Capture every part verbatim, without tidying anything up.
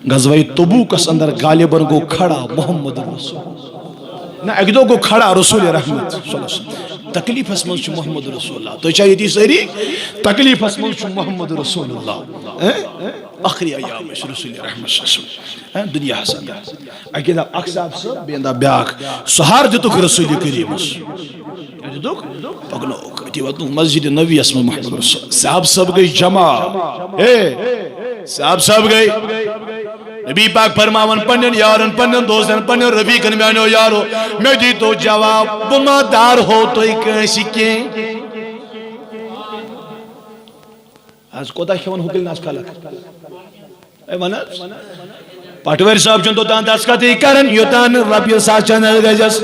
غزوہ تبوکس اندر غالباً گوٚو کھڑا محمد رسول۔ نہ، اکہِ دۄہ گوٚو کھڑا رسول رحمت صلی اللہ علیہ وسلم۔ تکلیفس منٛز چھُ محمد رسول اللہ۔ تُہۍ چھا ییٚتی سٲری؟ تکلیفس منٛز چھُ محمد رسول اللہ۔ ہیں؟ ٲخری ایام ٲسۍ رسول رحمت صلی اللہ علیہ وسلم۔ ہیں؟ دُنیاہس اندر۔ اکہِ دۄہ اکھ صاحب صٲب، بیٚیہِ دۄہ بیٛاکھ۔ سہار دِتُکھ رسول کریمس۔ کیٛاہ دِتُکھ؟ پکنووُکھ۔ أتی ووتُکھ مسجد نبویس منٛز محمد رسول۔ صاحب صٲب گٔے جمع۔ ہے، صاحب صٲب گٔے۔ نبی پاک فرماوان پننٮ۪ن یارن، پننٮ۪ن دوستن، پننٮ۪ن رفیقن، میانیو یارو، مےٚ دیٖتو جواب، بہٕ ما دارہو تُہۍ کٲنٛسہِ کینٛہہ؟ از کوتاہ کھٮ۪وان ہُہ کِلنَس خلق؟ اے وَن حظ۔ پٹوٲرۍ صٲب چھُنہٕ توٚتام دستخطٕے کران، یوٚتام نہٕ رۄپیہِ ساس چندس گژھٮ۪س۔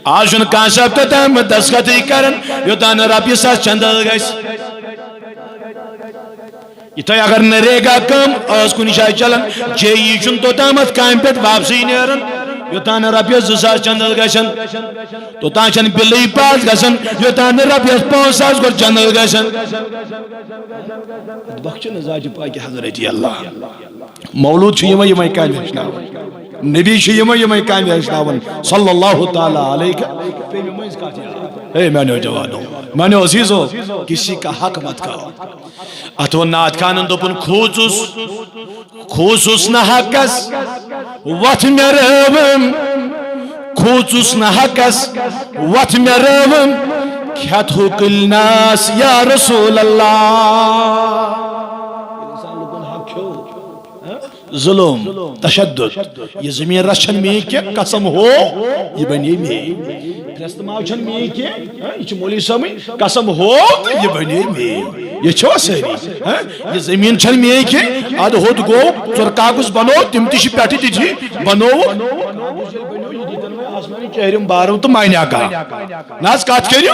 آز چھُنہٕ کانٛہہ صٲب توٚتام دستخطٕے کران، یوٚتام نہٕ رۄپیہِ ساس چندس گژھِ۔ یِتھے اگر نریگا کٲم ٲس کُنہِ جایہِ چلان، جے ای چھُنہٕ توٚتامَتھ کامہِ پٮ۪ٹھ واپسٕے نیران، یوٚتام نہٕ رۄپیَس زٕ ساس چندس گژھن، توٚتام چھَنہٕ بِلٕے پاس گژھان، یوٚتام نہٕ رۄپیَس پانٛژھ ساس گۄڈٕ چندس گژھن۔ بخشن ذاتِ پاکِ حضرت اللہ۔ مولود چھُ یِمے یِمے کامہِ ہیٚچھناوان، نبی چھُ یِمے یِمے کامہِ ہیٚچھناوان، صلی اللہ تعالیٰ علیہ۔ ہے میانیو جوانو، میانیو عزیزو، کسی کا حق مت کھاؤ۔ اتھ ووٚن نعت خانن دوٚپُن، کھوٗژُس، کھوٗژُس نہٕ حقس وتھ مےٚ رٲوٕم، کھوٗژُس نہٕ حقس وتھ مےٚ رٲوٕم، کھٮ۪تھ ہُہ کلناس یا رسول اللہ۔ ظلم، تشدد۔ یہِ زمین رچھن میٲنۍ کینٛہہ، قسم ہو، یہِ بنے میٲنۍ۔ پرٛٮ۪س تہٕ ماز چھَنہٕ میٲنۍ کینٛہہ، ہاں، یہِ چھِ مولوی صٲبٕنۍ، قسم ہو تہٕ یہِ بنے میٲنۍ۔ یہِ چھوا سٲری؟ ہاں؟ یہِ زمین چھَنہٕ میٲنۍ کینٛہہ، اَدٕ ہوٚت گوٚو، ژور کاغذ بنوو، تِم تہِ چھِ پٮ۪ٹھٕ تِتھی، بنووُکھ۔ آسمانی چہرم بارو تہٕ مانیا کا۔ نہ حظ، کتھ کٔرِو۔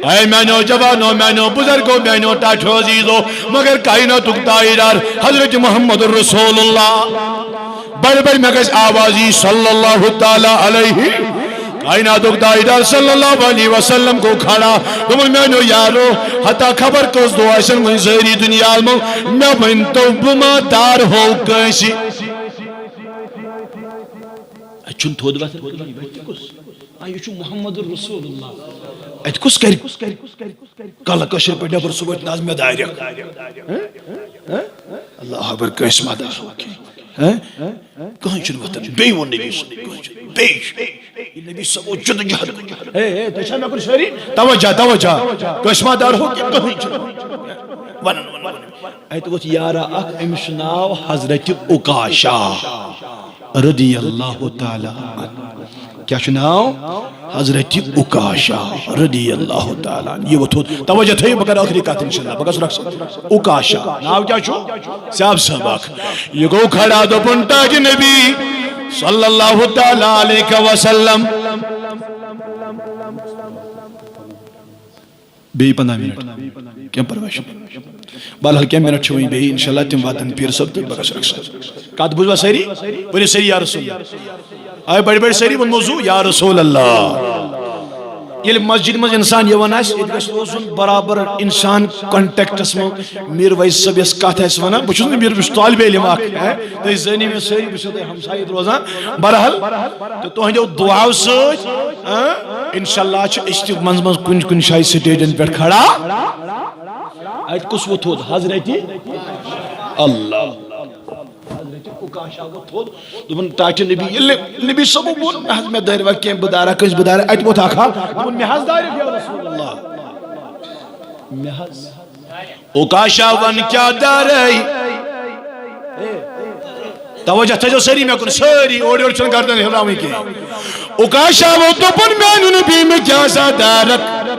اے میانیو جوانو، میانیو بزرگو، میانیو ٹاٹھیو عزیزو، مگر کائناتُک تاجدار حضرت محمد رسول اللہ۔ بڑ بڑ مےٚ گژھِ آواز یی صلی اللہ تعالیٰ علیہ۔ کائناتُک تاجدار صلی اللہ علیہ وسلم گوٚو کھڑا۔ دوٚپُن، میانیو یارو، ہتا خبر کٔژ دۄہ آسن وۄنۍ سٲری دُنیاہس منٛز، مےٚ ؤنۍ تو، بہٕ ما دارہو کٲنٛسہِ؟ اَتہِ چھُنہٕ تھوٚد وۄتھان کٕہٕنۍ، یہِ کُس؟ آ، یہِ چھُ محمد رسول اللہ۔ اَتہِ کُس کرِ؟ کلہٕ کٲشِر پٲٹھۍ نٮ۪بر صُبحٲے نظمہِ دارِ۔ ہہ؟ ہہ؟ اللہ اکبر، کٲنٛسہِ ما دارو کینٛہہ۔ ہہ؟ کٕہٕنۍ چھُنہٕ وۄتھان۔ بیٚیہِ ووٚن نبی صٲبن، کٕہٕنۍ چھُنہٕ۔ بیٚیہِ چھُ۔ یہِ نبی صٲب اوس جدوجہد۔ ہے، ہے، تُہۍ چھا مےٚ کُن سٲری؟ توجہ، توجہ۔ کٲنٛسہِ ما دارو کینٛہہ؟ کٕہٕنۍ چھُنہٕ۔ وَنان، وَنان، وَنان۔ اَتہِ ووٚتھ یارا اکھ، أمِس چھُ ناو حضرت عکاشہ۔ رضی اللہ تعالیٰ عنہ۔ کیا چھُ ناو؟ حضرت عکاشہ رضی اللہ تعالیٰ عنہ۔ یہِ ووٚتھُن۔ توجہ تھٲیِو، بہٕ کرٕ ٲخری کتھ انشاءاللہ۔ بہٕ گژھٕ رۄخصت۔ عکاشہ۔ ناو کیا چھُ؟ صاحب صٲب اکھ۔ یہِ گوٚو کھڑا، دوٚپُن، تاجِ نبی صلی اللہ تعالیٰ علیہ وسلم۔ بیٚیہِ پنٛداہ منٹ۔ کینٛہہ پرواے چھُنہٕ۔ بہرحال، کینٛہہ منٹ چھِ وۄنۍ بیٚیہِ، انشاءاللہ، تِم واتن پیٖر صٲب تہٕ بہٕ گژھٕ رۄخصت۔ کتھ بوٗزوا سٲری؟ ؤنِو سٲری، یا رسول اللہ۔ آے بٔڑۍ بٔڑۍ سٲری، ووٚنمو زُو، یا رسول اللہ۔ ییٚلہِ مسجد منٛز انسان یِوان آسہِ، ییٚتہِ گژھِ روزُن برابر انسان کانٹیکٹس منٛز۔ میٖر ویس صٲب یۄس کتھ آسہِ ونان، بہٕ چھُس نہٕ میٖر، بہٕ چھُس طالب علم اکھ، ہے۔ تُہۍ زٲنِو مےٚ سٲری، بہٕ چھُسو تۄہہِ ہمسایہِ ییٚتہِ روزان۔ بہرحال، تہٕ تُہنٛدیو دُعاو سۭتۍ، ہاں، انشاءاللہ چھِ أسۍ تہِ منٛزٕ منٛزٕ کُنہِ کُنہِ جایہِ سٹیجن پٮ۪ٹھ کھڑا۔ اتہِ کُس ووٚتھُن؟ حضرت اللہ۔ حضرت عکاشہ ووٚتھ تھوٚد، دوٚپُن، ٹاٹھہِ نبی، ییٚلہِ نبی صٲبو ووٚن، نہ حظ، مےٚ دٲرِوا کینٛہہ، بہٕ دارا کٲنٛسہِ، بہٕ دارا، اَتہِ ووٚتھ اکھ ہا، دوٚپُن، مےٚ حظ دارِ یا رسول اللہ۔ مےٚ حظ۔ عکاشہ وَن کیٛاہ دارے؟ توجہ تھٲیزیو سٲری مےٚ کُن، سٲری، اورٕ یورٕ چھُنہٕ گردن ہِلاوٕنۍ کینٛہہ۔ عکاشہ ووٚن، دوٚپُن، میٛانہِ نبی، مےٚ کیٛاہ سا دارکھ؟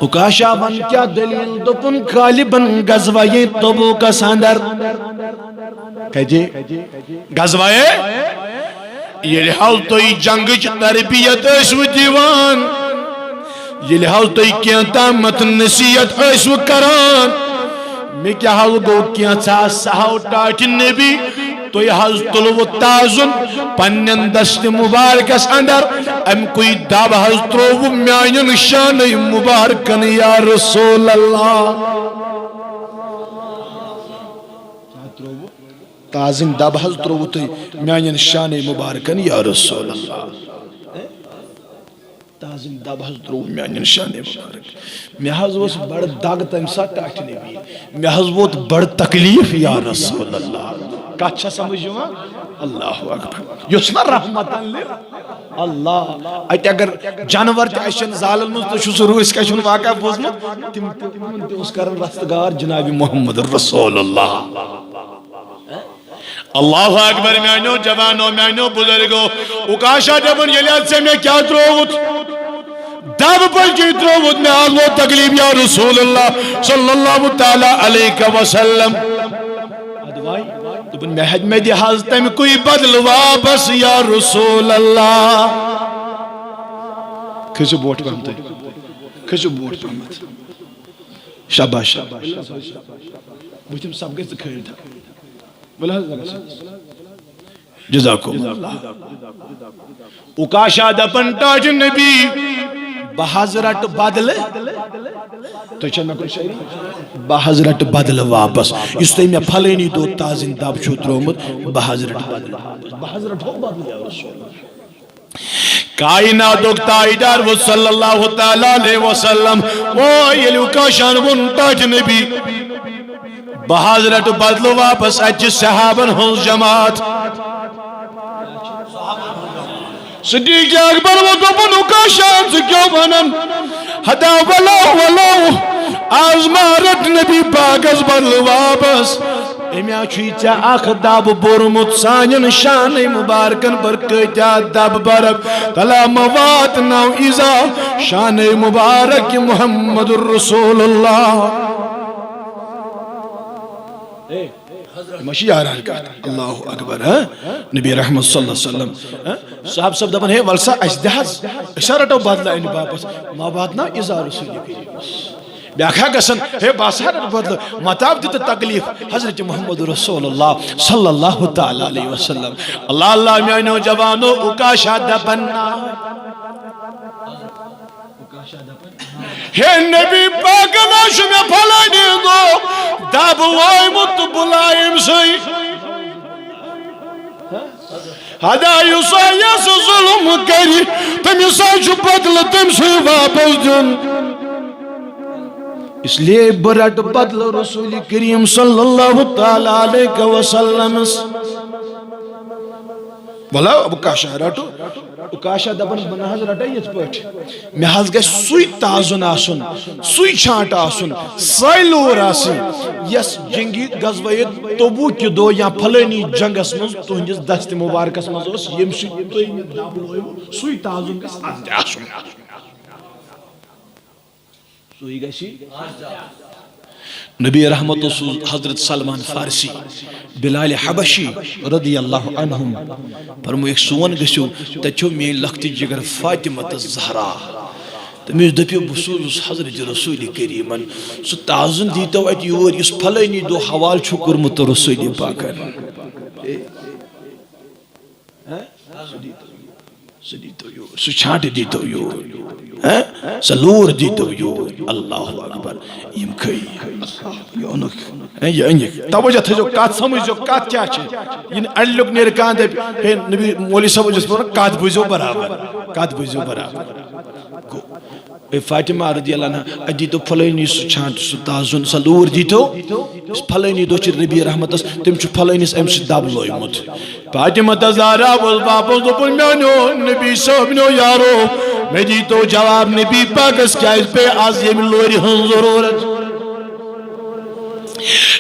عکاشہ وَن کیٛاہ دٔلیٖل؟ دوٚپُن، غالباً غزوہ تبوکس اندر۔ کجے؟ غزوہ، ییٚلہِ حظ تُہۍ جنگٕچ تربیت ٲسوٕ دِوان، ییٚلہِ حظ تُہۍ کینٛہہ تامَتھ نصیحت ٲسوٕ کران، مےٚ کیٛاہ حظ گوٚو، کینٛژھا سہو ٹاٹھہِ نبی، تُہۍ حظ تُلوٕ تازُن پننٮ۪ن دستِ مبارکس اندر، اَمہِ کُے دب حظ ترٛووٕ میانٮ۪ن شانَے مبارکن، یا رسول اللہ۔ تازن دب حظ تروو تُہۍ میانٮ۪ن شانَے مُبارکن یا رسول اللہ۔ تازن دب حظ تروو میانٮ۪ن شانَے مُبارک۔ مےٚ حظ اوس بڑٕ دگ تمہِ ساتہٕ ٹاٹھہِ نبی۔ مےٚ حظ ووت بڑٕ تکلیف یا رسول اللہ۔ کتھ چھا سمجھ یِوان؟ اللہ اکبر۔ یُس نہ رحمتن لِل اللہ۔ اتہِ اگر جانور تہِ آسن زالن منٛز، تُہۍ چھِو سُہ روٗسۍ کشُن واقعہ بوٗزمُت؟ تِم تِمن تہِ اوس کران رستگار جناب محمد رسول اللہ۔ اللہ اکبر میانیو جوانو، میانیو بزرگو۔ عکاشہ دپان، ییٚلہِ حظ ژےٚ مےٚ کیٛاہ ترووُت؟ دب پٔکی ترووُت، مےٚ حظ ووت تکلیف یا رسول اللہ صلی اللہ تعالیٰ علیہ وسلم۔ ادوائی دوٚپُن، مےٚ ہیٚتہِ مےٚ دِ حظ تَمہِ کُے بدلہٕ واپس یا رسول اللہ۔ کھٔسِو بوٹھ پہمتھ، کھٔسِو بوٹھ پہمتھ۔ شاباش۔ بہٕ تِم سب گژھِ ژٕ کھٲلۍ تھاو۔ ؤلِو حظ، لگس۔ جزاکم اللہ۔ عکاشہ دپان، ٹاٹھہِ نبی، بہٕ حظ رٹہٕ بدلہٕ۔ تُہۍ چھا مےٚ کُن شٲعری؟ بہٕ حظ رٹہٕ بدلہٕ واپس۔ یُس تُہۍ مےٚ پھلٲنی دۄہ تازن دب چھُو تروومُت، بہٕ حظ رٹہٕ بدلہٕ واپس۔ بہٕ حظ رٹہٕ بدلہٕ یا رسول۔ کائناتُک تاجدار ووٚن صلی اللہ تعالیٰ علیہ وسلم، او ییٚلہِ عکاشہن ووٚن، ٹاٹھہِ نبی، بہٕ حظ رٹہٕ بدلہٕ واپس، اتہِ چھِ صحابن ہٕنٛز جماعت۔ صدیق اکبر ووٚن، دوٚپُن، عکاشہ، ژٕ کیٛاہ ونان؟ ہتا ولو ولو، از ما رٹ نبی پاکس بدلہٕ واپس۔ أمۍ ہا چھُے ژےٚ اکھ دب بوٚرمُت، سانٮ۪ن شانَے مُبارکَن پٮ۪ٹھ کۭتیٛاہ دب برکھ۔ تلا مہ واتناو ایزا شانَے مُبارک محمد رسول اللہ۔ یہِ ما چھِ یاران کتھ؟ اللہ اکبر، ہاں؟ نبی رحمت صلی اللہ علیہ وسلم، ہاں؟ صاحب صاحب دپان، ہے، ول سا، اسہِ دِ حظ، أسۍ ہا رٹو بدلہٕ امہِ باپتھ، ما واتناو ایزا رسول کریمس۔ بیاکھ ہا گژھن، ہے، بہٕ ہسا رٹہٕ بدلہٕ، متاو دِ تہٕ تکلیف حضرت محمد رسول اللہ صلی اللہ تعالیٰ علیہ وسلم۔ اللہ اللہ میانیو جوانو، عکاشہ دپان نا۔ ہے نبی پاکن ہا چھُ مےٚ پھلٲنی دۄہ دب وایمُت تہٕ بہٕ لایہِ أمۍ سٕے۔ ہدا یُس ہا یس ظلم کرِ، تٔمِس ہا چھُ بدلہٕ تٔمۍ سٕے واپس دیُن۔ اس لیے بہٕ رٹہٕ بدلہٕ رسول کریم صلی اللہ تعالیٰ علیہ وسلمس۔ ولو عکاشہ رٹہٕ، عکاشہ دپان، بہٕ نہ حظ رٹے یِتھ پٲٹھۍ۔ مےٚ حظ گژھِ سُے تازُن آسُن، سُے چھانٹ آسُن، سۄے لوٗر آسٕنۍ، یۄس جنگی غزوہ تبوک کہِ دۄہ یا پھلٲنی جنگس منٛز تُہنٛدِس دستِ مبارکس منٛز اوس، ییٚمہِ سۭتۍ تُہۍ مےٚ دب لویوٕ، سُے تازُن گژھِ اتھ تہِ آسُن۔ سُے گژھِ۔ نبی رحمت اوس حضرت سلمان فارسی، بلال حبشی رضی اللہ عنہم۔ فرمووُکھ، سون گٔژھِو، تَتہِ چھو میٲنۍ لۄکٹہِ جگر فاطمہ تہٕ زہرا۔ تٔمِس دٔپِو، بہٕ سوزُس حضرت رسول کریمن، سُہ تازُن دیٖتو اَتہِ یور، یُس پھلٲنی دۄہ حوالہٕ چھُ کوٚرمُت رسول پاکن۔ ہہ؟ سُہ دیٖتو یور، سُہ دیٖتو یور، سُہ چھانٹہٕ دیٖتو یور، ہہ؟ سۄ لوٗر دیٖتو یور۔ اللہ اکبر۔ یِم کھٔے۔ اللہ، یہِ اوٚنُکھ۔ ہہ، یہِ أنِکھ۔ توجہ تھٲیزیو، کتھ سمجھزیو، کتھ کیٛاہ چھِ۔ یہِ نہٕ اَڑلیُک نیرِ کانٛہہ دَپہِ، ہے، نبی مولوی صٲب اوس پَران، کتھ بوٗزِو برابر، کتھ بوٗزِو برابر۔ گوٚو۔ اے فاطمہ رضی اللہ عنہا، اَتہِ دیٖتو پھلٲنی سُہ چھانٹہٕ، سُہ تازُن، سۄ لوٗر دیٖتو۔ یُس پھلٲنی دۄہ چھِ نبی رحمتس، تٔمۍ چھُ پھلٲنِس اَمہِ سۭتۍ دب لویمُت۔ فاطمہ تہٕ زہرا اوس واپس دوٚپُن، میٛانیو نبی صٲبنیو یارو، مےٚ دیٖتو جواب، نبی پاکس کیٛازِ پیٚیہِ از ییٚمہِ لورِ ہٕنٛز ضروٗرت؟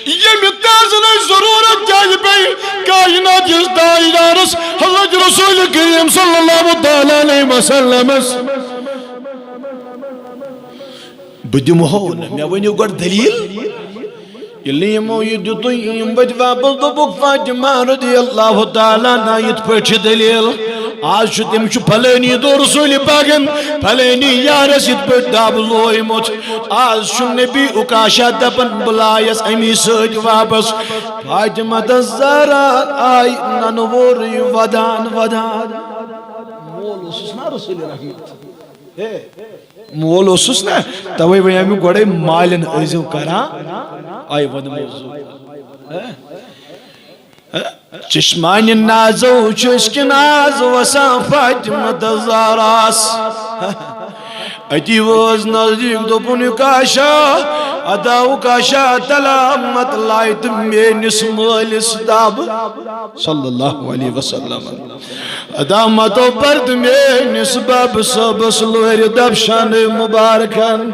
ییٚمہِ تازنٕچ ضروٗرت کیٛازِ پیٚیہِ کائنات کِس تاجدارس حضرت رسول کریم صلی اللہ تعالیٰ علیہ وسلمس؟ بہٕ دِمہو نہٕ۔ مےٚ ؤنِو گۄڈٕ دٔلیٖل۔ ییٚلہِ یِمو یہِ دیُتُے، یِم ؤتھۍ واپس، دوٚپُکھ، فاطمہ رضی اللہ تعالیٰ عنہا، یِتھ پٲٹھۍ چھِ دٔلیٖل۔ آز چھُ، تٔمِس چھُ پھلٲنی دۄہ رسول پاکن پھلٲنی یارس یِتھ پٲٹھۍ دب لویمُت۔ آز چھُ نبی عکاشہ دپان، بہٕ لایس اَمی سۭتۍ واپس۔ فاطمہ تہٕ زہرا آیہِ ننہٕ وورٕے ودان ودان۔ مول اوسُس نا رسول رحمت۔ ہے، مول اوسُس نا، توے ونے مےٚ گۄڈے مالٮ۪ن ٲسۍزیو کران، آے وَنہٕ موضوع۔ چشمانہِ نازو چھُ اشکہِ ناز وسان فاطمہ تہٕ زہراس۔ اتی وٲژ نزدیٖک، دوٚپُن، عکاشہ، ادا عکاشہ، تلامت لایہِ تہٕ میٲنِس مٲلِس دب۔ صلی اللہ علیہ وسلم۔ ادا متو پرد میٲنِس بب صٲبس لورِ دب شانہٕ مبارکن۔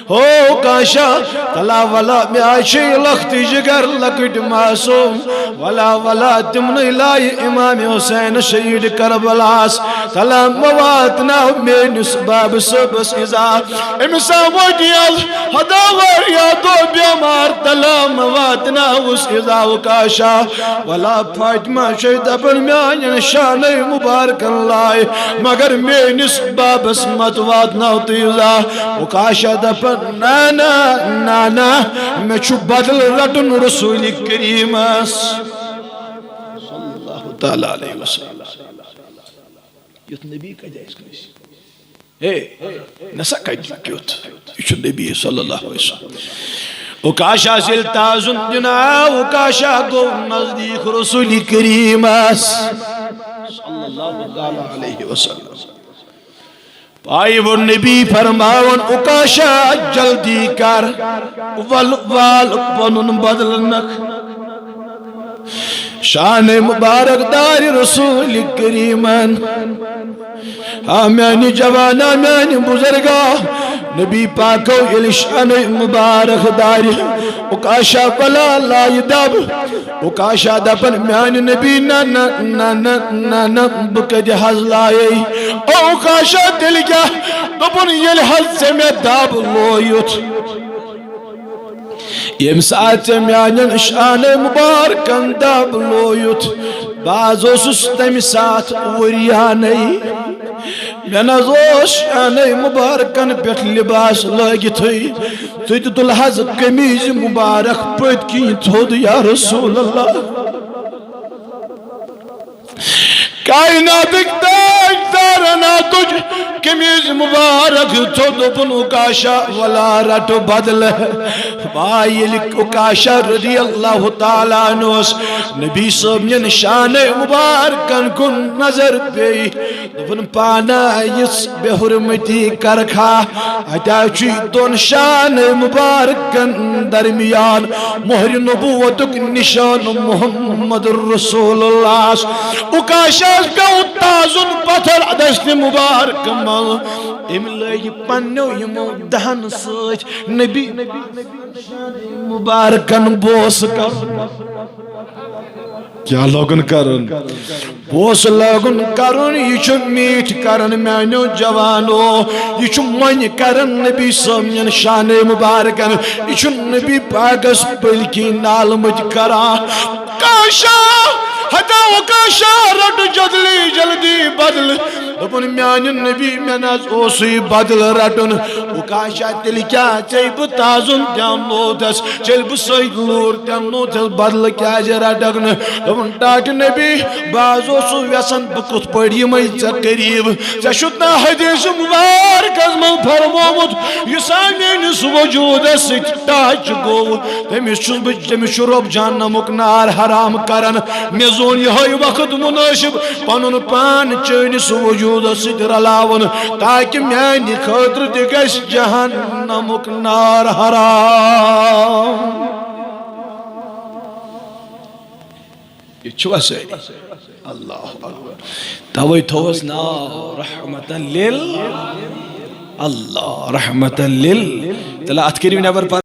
ہو عکاشہ، تلا ولا مےٚ آے چھِ لۄکٹہِ جگر لۄکٕٹۍ معصوم۔ ولا ولا تِمنٕے لایہِ امام حسین شہید کربلاس۔ تلا مہ واتناو میٲنِس بب صٲبس ایزا۔ أمِس آو مٔٹیل، ہدا واریاہ دۄہ بیمار، تلا مہ واتناوُس ایزا عکاشہ۔ ولا فاطمہ چھے دپان میانٮ۪ن شانَے مبارکن لایہِ، مگر میٲنِس بابس مت واتناو تہٕ ایزا۔ عکاشہ دپان، نہ، نہ، نہ، نہ، مےٚ چھُ بدل رٹُن رسول کریمس۔ صلی اللہ تعالیٰ علیہ وسلم۔ یُتھ نبی کتہِ آسہِ کٲنٛسہِ۔ ہے، نسا کتہِ کیُتھ۔ یہِ چھُ نبی صلی اللہ علیہ وسلم۔ عکاشہ ییٚلہِ تعظُم دِنہٕ آو، عکاشہ گوٚو نزدیٖک رسول کریمس۔ صلی اللہ تعالیٰ علیہ وسلم۔ پایہِ ووٚن نبی فرماوان، عکاشہ جلدی کر، ول وال پنُن بدل نکھ۔ شان مبارک دارِ رسول کریمن۔ آ میانہِ جوانا، میانہِ بزرگا، نبی پاکو ییٚلہِ شان مبارک دارِ، عکاشہ بلا لایہِ دب۔ عکاشہ دپان، میانہِ نبی، نہ، نہ، نہ، نہ، نہ، نہ، بہٕ کتہِ حظ لایے؟ او عکاشہ، تیٚلہِ کیٛاہ؟ دوٚپُن، ییٚلہِ حظ ژےٚ مےٚ دب لویُتھ، ییٚمہِ ساتہٕ ژےٚ میانٮ۪ن شانَے مُبارکَن دَب لویُتھ، بہٕ حظ اوسُس تَمہِ ساتہٕ عُریانٕے۔ مےٚ نہ حظ اوس شانَے مُبارکَن پٮ۪ٹھ لباس لٲگِتھٕے۔ ژٕ تہِ تُل حظ قمیٖض مُبارک پٔتۍ کِنۍ تھوٚد، یا رسول اللہ۔ کائناتٕکۍ تاجدارن آو تُج قمیٖض مُبارک تھوٚد، دوٚپُن، عکاشہ، ولا رٹہٕ بدلہٕ۔ واے ییٚلہِ عکاشہ رضی اللہ تعالیٰ عنہ اوس نبی صٲبنٮ۪ن شانَے مُبارکَن کُن نظر پیٚیہِ، دوٚپُن، پانہٕ یِژھ بے حرمتی کرکھا؟ اَتہِ حظ چھُ دۄن شانَے مُبارکَن درمیان مہرِ نبوتُک نشان محمد رسول اللہ۔ عکاشہ پیوٚو تازُن پتھر دستہِ مُبارکہٕ منٛز۔ أمۍ لٲگۍ پننیو یِمو دہن سۭتۍ نبی مُبارکن بوس کرُن۔ کیٛاہ لوگُن کرُن؟ بوس لوگُن کرُن، یہِ چھُ میٖٹھۍ کران میانیو جوانو، یہِ چھُ مۄنۍ کران نبی صٲبنٮ۪ن شانَے مُبارکن، یہِ چھُ نبی پاکس پٔلۍ کِنۍ نالہٕ مٔتۍ کران۔ عکاشہ، ہتا عکاشہ، رٹہٕ جلدی جلدی بدلہٕ۔ دوٚپُن، میانہِ نبی، مےٚ نہ حظ اوسُے بدلہٕ رٹُن۔ عکاشہ، تیٚلہِ کیٛاہ، ژےٚ بہٕ تازُن دیٛامنوتھس، ژےٚ بہٕ سۭتۍ لوٗر دیٛامنوتھس، بدلہٕ کیٛازِ رٹکھ نہٕ؟ دوٚپُن، ٹاٹھہِ نبی، بہٕ حظ اوسُس یژھان بہٕ کِتھ پٲٹھۍ یِمے ژےٚ قریٖب؟ ژےٚ چھُتھ نہ حدیث مبارکس منٛز فرمومُت، یُس آ میٲنِس وجوٗدس سۭتۍ ٹچ گوٚو، تٔمِس چھُس بہٕ، تٔمِس چھُ رۄب جہنمُک نار حرام کران۔ مےٚ زون یِہوٚے وقت منٲسب پنُن پان چٲنِس وجوٗدس سۭتۍ رلاوُن، تاکہِ میانہِ خٲطرٕ تہِ گژھِ جہنمُک نار حرام۔ یہِ چھُوا سٲری؟ اللہ اکبر۔ توے تھوس ناو رحمتن لل، اللہ رحمتن لل۔ تیٚلہِ اتھ کٔرِو نٮ۪بر پر۔